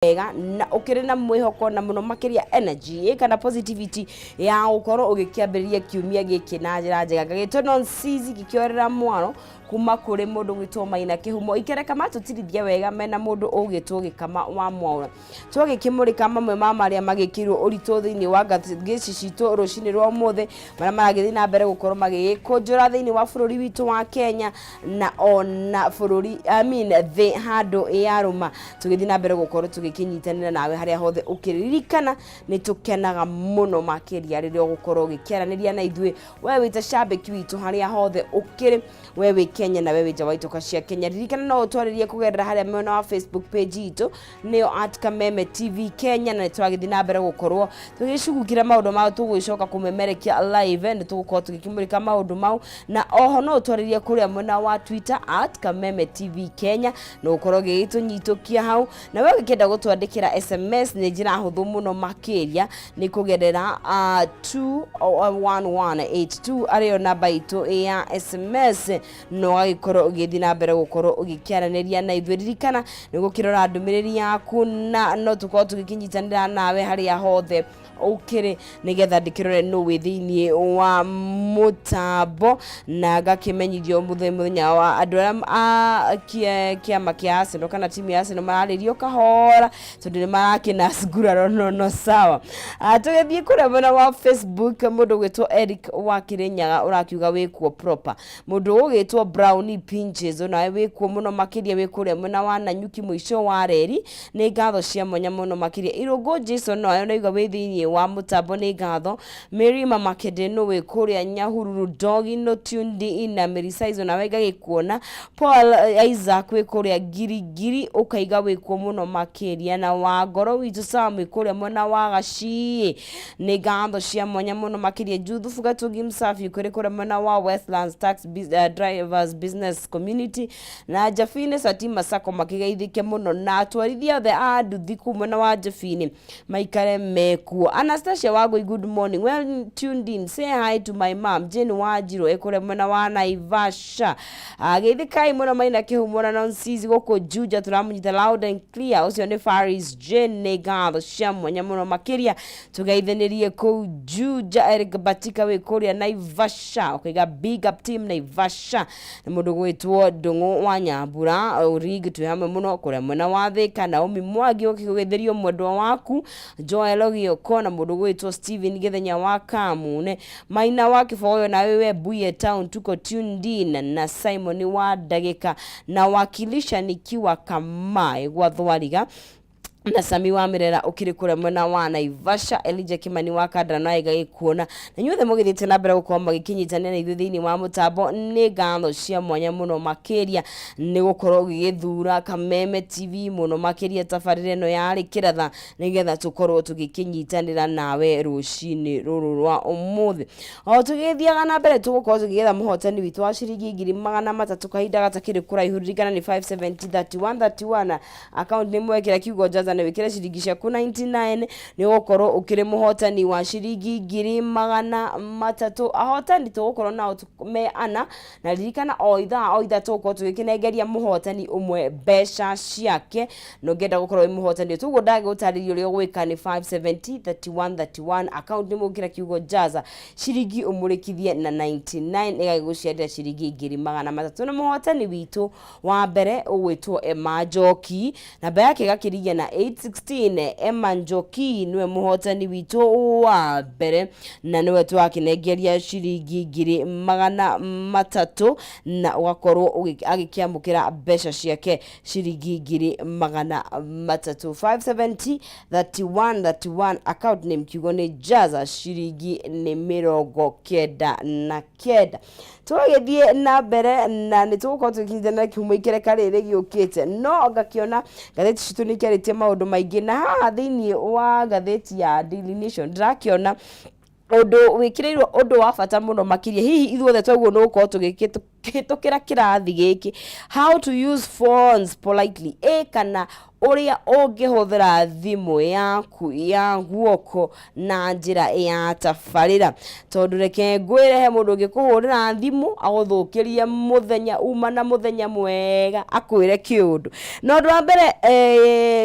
Wega na ũkĩrĩ na mwĩhoko na mũno makĩria energy kana positivity ya gũkorwo ũgĩkĩambĩrĩria kiumia gĩkĩ na njĩra njega. Ngagĩtwo nonsizi gĩkĩorera mwaro kuma kũrĩ mũndũ gwĩtwo Maina Kĩhumo ikereka matũtirithia wega mena mũndũ ũgĩtwo Gĩkama wa Mwaũra. Twagĩkĩmũrĩka mamwe ma marĩa magĩkĩirwo ũritũ thĩinĩ wa ngathĩti citũ rũcinĩ rwa ũmũthĩ, marĩa maragĩthiĩ na mbere gũkorwo magĩgĩkũnjũra thĩinĩ wa bũrũri witũ wa Kenya na ona bũrũri, I mean, thĩ handũ yarũma. Tũgĩthiĩ na mbere gũkorwo tũgĩkĩnyitanĩra nawe harĩa hothe ũkĩririkana, nĩ tũkenaga mũno makĩria rĩrĩa ũgũkorwo ũgĩkĩaranĩria na ithuĩ, we wĩ ta cambĩki witũ harĩa hothe ũkĩrĩ, we wĩ Kenya na we wĩ nja wa itoka cia Kenya. Ririkana no ũtwarĩrie kũgerera harĩa mwena wa Facebook page itũ, nĩyo @KamemeTV Kenya, na nĩ tũragĩthiĩ na mbere gũkorwo tũgĩcugukĩra maũndũ mau. Tũgũgĩcoka kũmemerekia live, nĩ tũgũkorwo tũgĩkĩmũrĩka maũndũ mau. Na oho no ũtwarĩrie kũrĩa mwena wa Twitter @KamemeTV Kenya, na ũkorwo ũgĩgĩtũnyitũkia hau. Na we ũgĩkĩenda gũtwandĩkĩra SMS, nĩ njĩra hũthũ mũno makĩria, nĩ kũgerera 21182, arĩyo namba itũ ya SMS, na ũgagĩkorwo ũgĩthiĩ na mbere gũkorwo ũgĩkĩaranĩria na ithuĩ. Ririkana nĩ gũkĩrora ndũmĩrĩri yaku, na no tũkorwo tũgĩkĩnyitanĩra nawe harĩa hothe ũkĩrĩ, nĩgetha ndĩkĩrore nũ wĩ thĩinĩ wa mũtambo na ngakĩmenyithio mũthenya wa andũ arĩa a kĩama kĩa Arsenal kana timu ya Arsenal mararĩrio kahora, tondũ nĩ marakĩna nguraro. No sawa. Tũgĩthiĩ kũrĩa mwena wa Facebook, mũndũ ũgwĩtwo Eric wa Kĩrĩnyaga ũrakiuga wĩkuo proper. Mũndũ ũgwĩtwo Brownie Pinches onawe wĩkuo mũno makĩria, wĩ kũrĩa mwena wa Nanyuki mũico wa reri, nĩ ngatho cia mwanya mũno makĩria. Irũngũ Jason nawe ũrauga wĩ thĩinĩ wa mũtambo, nĩ ngatho. Mary Mama Kedeno wĩ kũrĩa Nyahururu Dogi no tuned in, na Mary Size nawe ngagĩkuona. Paul Isaac wĩ kũrĩa Ngirigiri, ũkaiga wĩkuo mũno makĩria. Na wa ngoro witũ Sam wĩ kũrĩa mwena wa Gacii, nĩ ngatho cia mwanya mũno makĩria. Juthubu Gatungi Msafi kũrĩ kũrĩa mwena wa Westlands Tax Drivers Business Community, na Jabini Satima Sacco makĩgeithĩke mũno, na atwarithia othe a nduthi kũu mwena wa Jabini maikare mekuo. Anastasia Wangui, good morning, well tuned in, say hi to my mom Jane Wanjiru ĩkũrĩa mwena wa Naivasha. Geithĩkai mũno Maina Kĩhumo na Nonsizi gũkũ Juja, tũramũnyita loud and clear. Ũcio nĩ Faris Jane, nĩ ngatho cia mwanya mũno makĩria, tũgeithanĩrie kũu Juja. Eric Batika wĩ kũrĩa Naivasha, ũkaiga big up team Naivasha. Nĩ mũndũ gwĩtwo Ndũng'ũ wa Nyambura Rig, twĩ hamwe mũno kũrĩa mwena wa Thĩka. Naomi Mwangi ũkĩgũgeithĩrio mwendwa waku Joel Gĩoko, na mũndũ gwĩtwo Steven Gĩthenya wa Kamune. Maina wa Kĩbogoyo nawe we Mbuye Town, tuko tuned in, na Simon wa Ndagĩka na wakilisha nikiwa Kamaĩ gwa Thwariga, na Sami wa Mirera ũkĩrĩ kũrĩa mwena wa Naivasha. Elijah Kimani wa Kandara no gagĩkuona, na inyuothe mũgĩthiĩte na mbere gũkorwo magĩkĩnyitanĩra na ithuĩ thĩinĩ wa mũtambo, nĩ ngatho cia mwanya mũno makĩria nĩ gũkorwo ũgĩgĩthura Kameme TV mũno makĩria tabarĩra ĩno yarĩ kĩratha, nĩgetha tũkorwo tũgĩkĩnyitanĩra nawe rũcinĩ rũrũ rwa ũmũthĩ. O tũgĩthiaga na mbere, tũgũkorwo tũgĩetha mũhotani witũ wa ciringi 300,000 kahinda gatakĩrĩ kũraihu. Ririkana nĩ 570 31 31, account nĩ mwekĩra kiugo Jaza na wĩkĩre ciringi ciaku 99, nĩ ũgũkorwo ũkĩrĩ mũhotani wa ciringi 300,000. Ahotani tũgũkorwo nao me ana, na ririkana o ithaa o ithaa tũgũkorwo tũgĩkĩnengeria mũhotani ũmwe mbeca ciake. Na ũngĩenda gũkorwo wĩ mũhotani tuguo ndagĩgũtarĩria ũrĩa ũgwĩka, nĩ 570 31 31, account nĩ mũkĩra kiugo Jaza, ciringi ũmũrĩkithie na 99, ĩgagĩgũciarĩra ciringi 300,000. Na mũhotani witũ wa mbere ũgwĩtwo Emma Njoki, namba yake ĩgakĩrigia na 816. Emma Njoki nĩwe mũhotani witũ wa mbere, na nĩwe tũrakĩnengeria ciringi 300,000, na ũgakorwo agĩkĩamũkĩra mbeca ciake ciringi 300,000. 570 31 31, account name kiugo nĩ Jaza, ciringi nĩ 99. Tũgagĩthiĩ na mbere na nĩ tũgũkorwo tũgĩkinyithania kiumo ikereka rĩrĩ gĩũkĩte, no ngakĩona ngathĩti citũ nĩ ikĩarĩtie maũndũ maingĩ, na haha thĩinĩ wa ngathĩti ya Daily Nation ndĩrakĩona ũndũ wĩkĩrĩirwo ũndũ wa bata mũno makĩria. Hihi ithuothe twaguo nĩ gũkorwo tũgĩkĩ Hĩtũkĩra kĩrathi gĩkĩ, how to use phones politely, ĩ kana ũrĩa ũngĩhũthĩra thimũ yaku ya guoko na njĩra ya tabarĩra. Tondũ reke ngwĩre he mũndũ ũngĩkũhũrĩra thimũ agũthũkĩrie mũthenya uma na mũthenya mwega akwĩre kĩũndũ. Na ũndũ wa mbere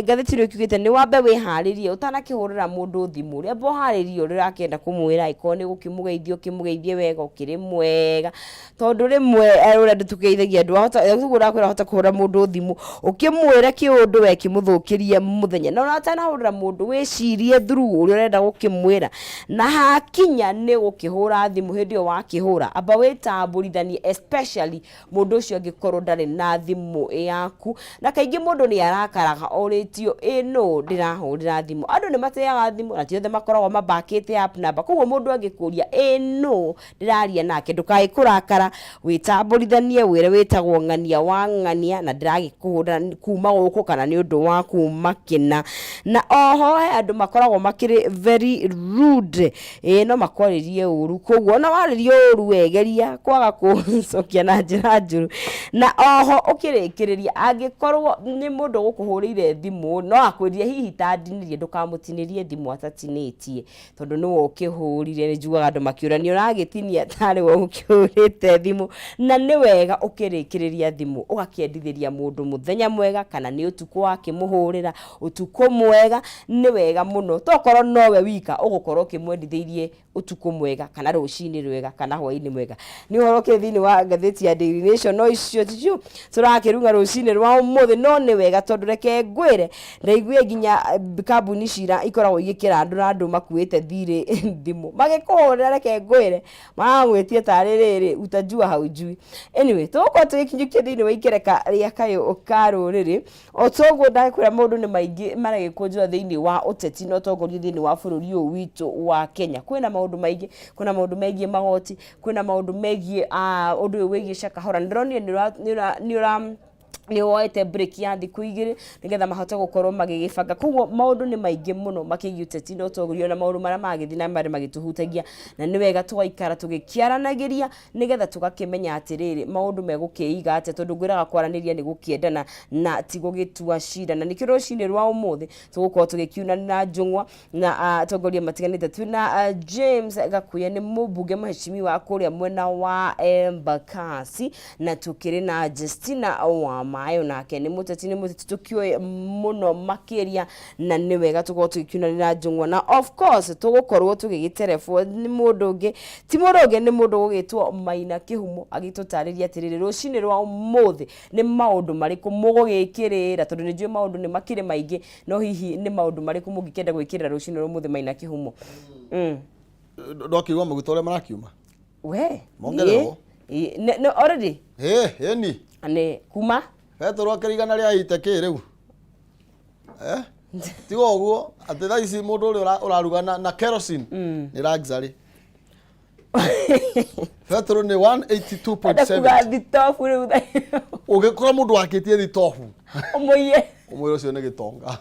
ngathĩti ĩno ĩkiugĩte nĩ wambe wĩharĩrie ũtanakĩhũrĩra mũndũ thimũ rĩ, amba ũharĩrie ũrĩa ũrakĩenda kũmwĩra, angĩkorwo nĩ gũkĩmũgeithia ũkĩmũgeithie wega ũkĩrĩ mwega. Tondũ rĩmwe ũrĩa andũ tũgeithagia andũ wahota ũguo ũrakwĩra wahota kũhũra mũndũ thimũ ũkĩmwĩra kĩũndũ we kĩmũthũkĩrie mũthenya na ona ũtanahũrĩra mũndũ wĩcirie through ũrĩa ũrenda gũkĩmwĩra na hakinya nĩ gũkĩhũra thimũ hĩndĩ ĩyo wakĩhũra amba wĩtambũrithanie especially mũndũ ũcio angĩkorwo ndarĩ na thimũ yaku na kaingĩ mũndũ nĩ arakaraga orĩtio ĩ nũ ndĩrahũrĩra thimũ andũ nĩ mateaga thimũ na ti othe makoragwo mabakĩte up number koguo mũndũ angĩkũria ĩ nũ ndĩraria nake ndũkae kũrakara wĩtambũrithanie wĩre wĩtagwo ng'ania wa ng'ania na ndĩragĩkũhũrĩra kuma gũkũ kana nĩ ũndũ wa kuma kĩna na oho he andũ makoragwo makĩrĩ very rude ĩĩ no makwarĩrie ũru koguo ona warĩrio ũru wegeria kwaga kũcokia na njĩra njũru na oho ũkĩrĩkĩrĩria angĩkorwo nĩ mũndũ ũgũkũhũrĩire thimũ no akwĩrire hihi ta ndinĩrie ndũkamũtinĩrie thimũ atatinĩtie Tondũ nĩwe ũkĩhũrire, nĩ njiguaga andũ makĩũrania ũragĩtinia tarĩ we ũkĩhũrĩte thimũ. Na nĩ wega ũkĩrĩkĩrĩria thimũ ũgakĩendithĩria mũndũ mũthenya mwega kana nĩ ũtukũ wakĩmũhũrĩra, ũtukũ mwega, nĩ wega mũno. Tokorwo nowe wika ũgũkorwo ũkĩmwendithĩirie ũtukũ mwega kana rũcinĩ rwega kana hwainĩ mwega. Nĩ ũhoro ũkĩrĩ thĩinĩ wa ngathĩti ya Daily Nation, no icio ticio tũrakĩruga rũcinĩ rwa ũmũthĩ, no nĩ wega tondũ reke ngwĩre Ndaiguire nginya kambuni cira ikoragwo igĩkĩra andũ na andũ makuĩte thirĩ thimũ magĩkũhũrĩra reke ngwĩre maragwĩtia tarĩ rĩrĩ utajua haujui. Anyway, tũgũkorwo tũgĩkinyũkia thĩinĩ wa ikereka rĩa kayũ ka rũrĩrĩ o toguo ndakwĩra maũndũ nĩ maingĩ maragĩkũnjwo thĩinĩ wa ũteti na ũtongoria thĩinĩ wa bũrũri ũyũ witũ wa Kenya. Kwĩna maũndũ maingĩ, kwĩna maũndũ megiĩ magoti, kwĩna maũndũ megiĩ ũndũ ũyũ wĩgiĩ Shakahola. Nĩndĩronire nĩ ũra nĩ woete break ya thikũ igĩrĩ nĩgetha mahote gũkorwo magĩgĩbanga koguo maũndũ nĩ maingĩ mũno makĩgiĩ ũteti na ũtongoria na maũndũ marĩa maragĩthiĩ na mbere magĩtũhutagia na nĩ wega tũgaikara tũgĩkĩaranagĩria nĩgetha tũgakĩmenya atĩrĩrĩ maũndũ megũkĩiga atĩa tondũ ngwĩraga kwaranĩria nĩ gũkĩendana na ti gũgĩtua cira na nĩkĩo rũcinĩ rwa ũmũthĩ tũgũkorwo tũgĩkiunanĩra njũng'wa na atongoria matiganĩte twĩna James Gakuya nĩ mũmbunge mheshimiwa kũrĩa mwena wa Embakasi na tũkĩrĩ na Justina Wamayo nake nĩ mũteti nĩ mũteti tũkĩũĩ mũno makĩria na nĩ wega tũkorwo tũgĩkiunanĩra njũng'wa na of course tũgũkorwo tũgĩgĩterebwo nĩ mũndũ ũngĩ ti mũndũ ũngĩ nĩ mũndũ ũgũgĩtwo Maina Kĩhumo agĩtũtarĩria atĩrĩrĩ rũcinĩ rwa ũmũthĩ nĩ maũndũ marĩkũ mũgũgĩkĩrĩra tondũ nĩ njũĩ maũndũ nĩ makĩrĩ maingĩ No hihi nĩ maũndũ marĩkũ mũngĩkĩenda gwĩkĩrĩra rũcinĩ rwa ũmũthĩ Maina Kĩhumo? Ndwakĩigua maguta ũrĩa marakiuma? We. Mongererwo. Ĩ, ĩ, nĩ already Ĩ, ĩni. nĩ kuma Betũrũ akĩrĩ igana rĩa ite kĩ rĩu? Eh? Tiga ũguo atĩ thaa ici mũndũ ũrĩa ũraruga na kerosene nĩ luxury. Betũrũ nĩ 182.7. Kuga thitobu rĩu Ũngĩkora mũndũ wakĩtie thitobu ũmũiye. Ũmwĩre ũcio nĩ gĩtonga.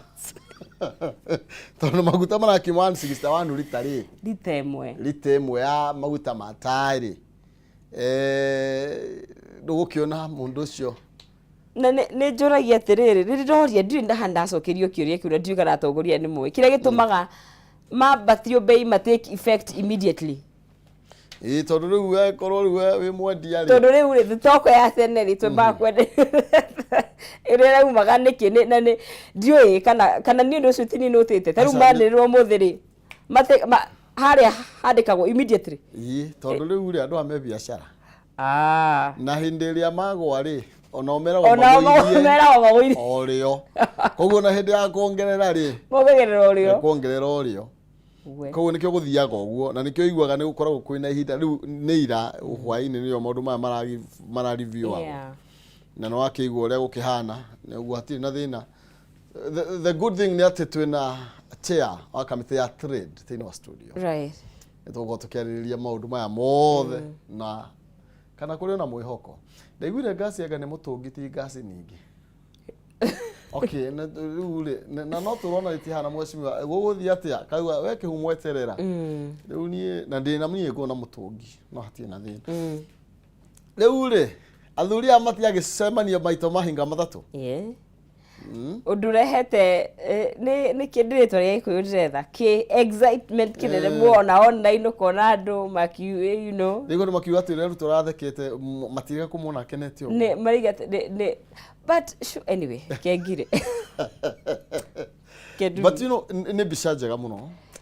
Tondũ maguta marakiuma 161 rita rĩ. Rita ĩmwe. Rita ĩmwe ya maguta ma taĩ rĩ. Ndũgũkĩona mũndũ ũcio. Na nĩ njũragia atĩrĩrĩ, rĩrĩ ndoria ndirĩ ndaha ndacokerio kĩũria kĩu na ndiũĩ kana atongoria nĩ moĩ. Kĩrĩa gĩtũmaga mambatio bei ma take effect immediately. Ĩĩ tondũ rĩu we korwo rĩu we wĩ mwendia rĩ. Tondũ rĩu rĩ thitoko ya tene rĩ twambaga kwenderio ĩrĩa ĩraumaga nĩkĩ nĩ na nĩ ndiũĩ kana kana niĩ ũndũ ũcio ti niĩ nũtĩte ta rĩu Aca, nĩ- manĩrĩrwo ũmũthĩ rĩ mate ma harĩa handĩkagwo immediately. Ĩĩ tondũ rĩu rĩ andũ aya me biacara. Ah. Na hĩndĩ ĩrĩa magwa rĩ onao meragwo Onao magũithie meragwo magũithie. o rĩo. Koguo na hĩndĩ ya kuongerera rĩ Mongagĩrĩra o rĩo. kuongerera o rĩo. We. Koguo nĩkĩo gũthiaga ũguo na nĩkĩo iguaga nĩ gũkoragwo kwĩna ihinda rĩu nĩ ira hwaĩ-inĩ nĩrĩo maũndũ maya mara review agwo. Yeah. Na nĩ wakĩigua ũrĩa gũkĩhana ũguo hatirĩ na thĩna. The good thing nĩ atĩ twĩna chair wa kamĩtĩ ya trade thĩinĩ wa studio. Right. Nĩ tũgũkorwo tũkĩarĩrĩria maũndũ maya mothe na kana kũrĩ ona mwĩhoko. Ndaiguire ngasi anga nĩ mũtũngi ti ngasi ningĩ. Okay, na rĩu rĩ na no tũrona ĩtihana mheshimiwa gũgũthiĩ atĩa kaigua we kĩhumo eterera. Rĩu niĩ na ndĩ na niĩ nguona mũtũngi no hatirĩ na thĩna. Rĩu rĩ, athuri aya matiagĩcemania maita mahinga matatũ. Yeah. Ũndũ ũrehete nĩ kĩndũ rĩtwa rĩa gĩkũyũ ndĩretha kĩ excitement kĩnene mũno online ũkona andũ makiu you know. Rĩu andũ makiuga atĩ ũrĩa Ruto arathekete matirega kũmuona akenete ũguo. Nĩ maraiga atĩ nĩ but anyway kengire. Kendu- But you know, nĩ mbica njega mũno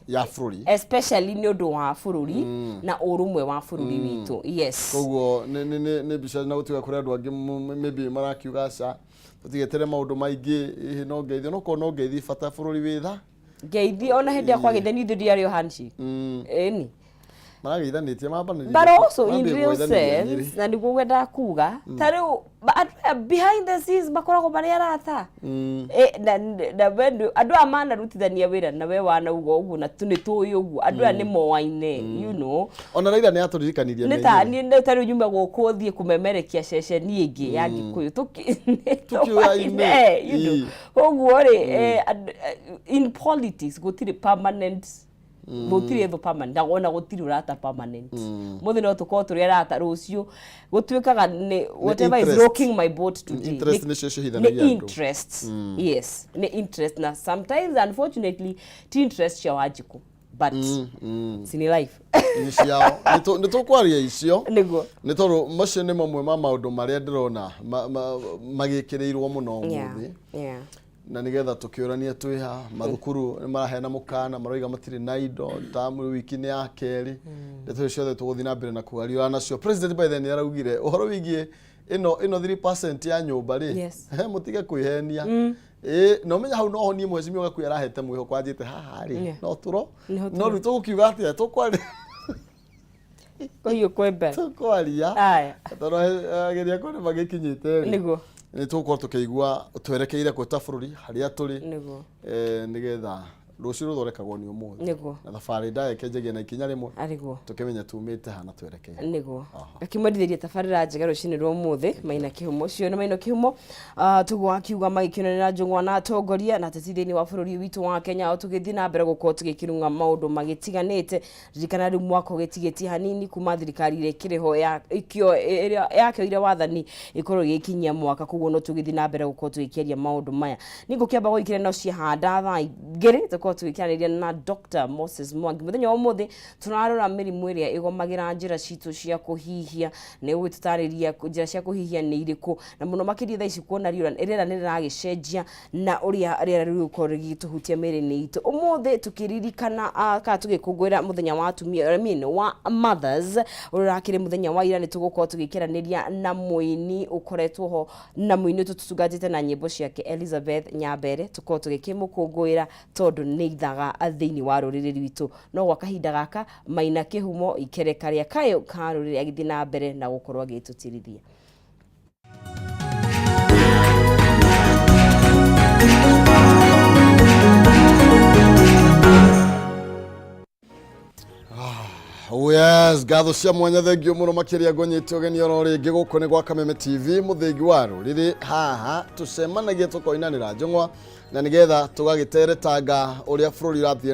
ya bũrũri. Especially nĩ ũndũ wa bũrũri na ũrũmwe wa bũrũri witũ, yes. Koguo nĩ mbica na gũtiga kũrĩ andũ angĩ maybe marakiuga aca tũtigetere maũndũ maingĩ ĩhĩ no ngeithio no korwo no ngeithi bata bũrũri wĩ tha. Ngeithi ona hĩndĩ ya kwagĩthania ithuĩ ndiarĩ o handshake. Ĩni. Marageithanĩtie mambanĩrie. But also in mambie real kũgeithanĩria Nyĩrĩ. sense na nĩguo ngwendaga kuga ta rĩu andũ aya behind the scenes makoragwo marĩ arata. Na we andũ aya manarutithania wĩra na we wanauga ũguo na nĩ tũĩ ũguo andũ aya nĩ moaine. Ona Raila nĩ atũririkanirie Nĩ ta niĩ nĩ ta rĩu nyume gũkũ thiĩ kũmemerekia ceceni ĩngĩ ya Gĩkũyũ Tũkĩũyaine. Tũkĩũyaine. Ũguo rĩ in politics gũtirĩ permanent, gũtirĩ thũ permanent na ona gũtirĩ ũrata permanent. Mũthĩ no tũkorwo tũrĩ arata, rũciũ gũtuĩkaga nĩ whatever is interest. Rocking my boat today. Interest nĩcio cihithanagia Nĩ andũ. Interest, yes, nĩ interest na sometimes unfortunately ti interest cia Wanjikũ but sini life. Nĩ ciao. Nĩ tũkwaria icio. Nĩguo. Nĩ tondũ macio nĩ mamwe ma maũndũ marĩa ndĩrona magĩkĩrĩirwo mũno ũmũthĩ na nĩgetha tũkĩũranie twĩha mathukuru nĩ maraheana mũkana maroiga matirĩ na indo tamu wiki-inĩ ya kerĩ ndeto icio ciothe tũgũthiĩ na mbere na kũgariũra nacio. President by then nĩ araugire ũhoro wĩgiĩ ĩno 3% ya nyũmba rĩ, he, mũtige kwĩhenia. Ĩ na ũmenya hau noho niĩ mheshimiwa Gakuya arahete mwĩhoko anjĩte haha rĩ no tũro Nĩho no rĩu tũgũkiuga atĩa tũkwaria Kũhiũ kwĩ mbere. Tũkwaria Aya. Tondũ ageria akwa nĩ magĩkinyĩte rĩ nĩ tũgũkorwo tũkĩigua twerekeire kũ ta bũrũri harĩa tũrĩ nĩgetha rũciũ rũthondekagwo nĩ ũmũthĩ na thabarĩ ndaya ĩkĩnjagia na ikinya rĩmwe Arĩguo. Tũkĩmenye tumĩte ha na twerekeire. Nĩguo gakĩmwendithĩria tabarĩra njega rũcinĩ rwa ũmũthĩ Maina Kĩhumo ũcio nĩ Maina Kĩhumo. Tuguo akiuga magĩkĩonanĩra njũng'wa na atongoria na ateti thĩinĩ wa bũrũri witũ wa Kenya o tũgĩthiĩ na mbere gũkorwo tũgĩkĩrung'a maũndũ magĩtiganĩte. Ririkana rĩu mwaka ũgĩtigĩtie hanini kuma thirikari ĩrĩa ĩkĩrĩ ho ya ĩrĩa yakĩoire wathani ĩkorwo ĩgĩkinyia mwaka, koguo no tũgĩthiĩ na mbere gũkorwo tũgĩkĩaria maũndũ maya. Nĩ ngũkĩamba gũikĩra no ciahanda thaa 2 tũkorwo tũgĩkĩaranĩria na Dr. Moses Mwangi. Mũthenya wa ũmũthĩ tũrarora mĩrimũ ĩrĩa ĩgomagĩra njĩra citũ cia kũhihia. Nĩ ũgũtũtarĩria njĩra cia kũhihia nĩ irĩkũ na mũno makĩria thaa ici kuona rĩera nĩ rĩragĩcenjia na ũrĩa rĩera rĩu rĩgũkorwo rĩgĩtũhutia mĩĩrĩ-inĩ itũ. Ũmũthĩ tũkĩririkana kana tũgĩkũngũĩra mũthenya wa atumia, I mean, wa mothers ũrĩa ũrakĩrĩ mũthenya wa ira, nĩ tũgũkorwo tũgĩkĩaranĩria na mũini ũkoretwo ho na mũini tũtũtungatĩte na nyĩmbo ciake Elizabeth Nyambere, tũkorwo tũgĩkĩmũkũngũĩra tondũ nĩ ithaga thĩinĩ wa rũrĩrĩ rwitũ. No gwa kahinda gaka Maina Kĩhumo ikereka rĩa kayũ ka rũrĩrĩ agĩthiĩ na mbere na gũkorwo agĩtũtirithia. Oh yes, ngatho cia mwanya thengio mũno makĩria ngũnyite ũgeni oro rĩngĩ gũkũ nĩ gwa Kameme TV mũthĩgi wa rũrĩrĩ. Haha tũcemanagia tũkoinanĩra njũng'wa na nĩgetha tũgagĩteretanga ũrĩa bũrũri ũrathiĩ.